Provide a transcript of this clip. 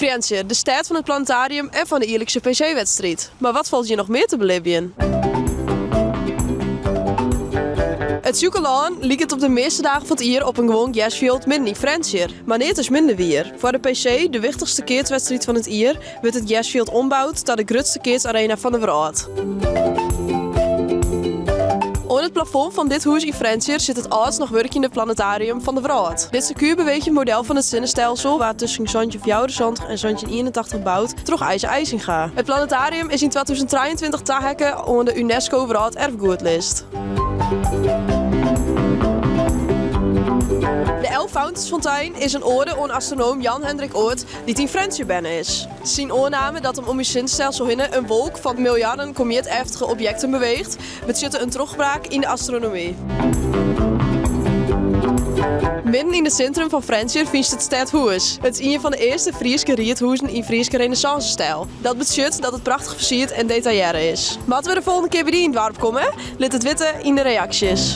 Frjentsjer, de stêd fan it planetarium en fan de jierlikse PC-wedstriid. Mar wat falt hjir noch mear te belibjen? It Sjûkelân liket op de measte dagen fan it jier op in gewoan gersfjild midden yn Frjentsjer. Mar neat is minder wier. Foar de PC, de wichtichste keatswedstriid fan it jier, wurdt it gersfjild omboud ta de grutste keatsarena fan de wrâld. Oan it plafond fan dit hûs yn Frjentsjer sit it âldst noch wurkjende planetarium fan de wrâld. Dit sekuer beweegjend model fan it sinnestelsel waard tusken 1774 en 1781 boud troch Eise Eisinga. It planetarium is yn 2023 taheakke oan de UNESCO Wrâlderfgoedlist. De Elf-Fountensfontein is in oade oan astronoom Jan Hendrik Oort, dy't yn Frjentsjer berne is. Syn oanname dat om ús sinnestelsel hinne in wolk fan miljarden komeeteftige objekten beweecht, betsjutte in trochbraak yn de astronomy. Midden yn it sintrum fan Frjentsjer fynst it stedhûs. It is ien fan de earste Fryske riedhûzen yn Fryske renêssânse-styl. Dat betsjut dat it prachtich fersierd en detaillearre is. Moatte we de folgjende kear by dy yn it doarp komme? Lit it witte yn de reaksjes.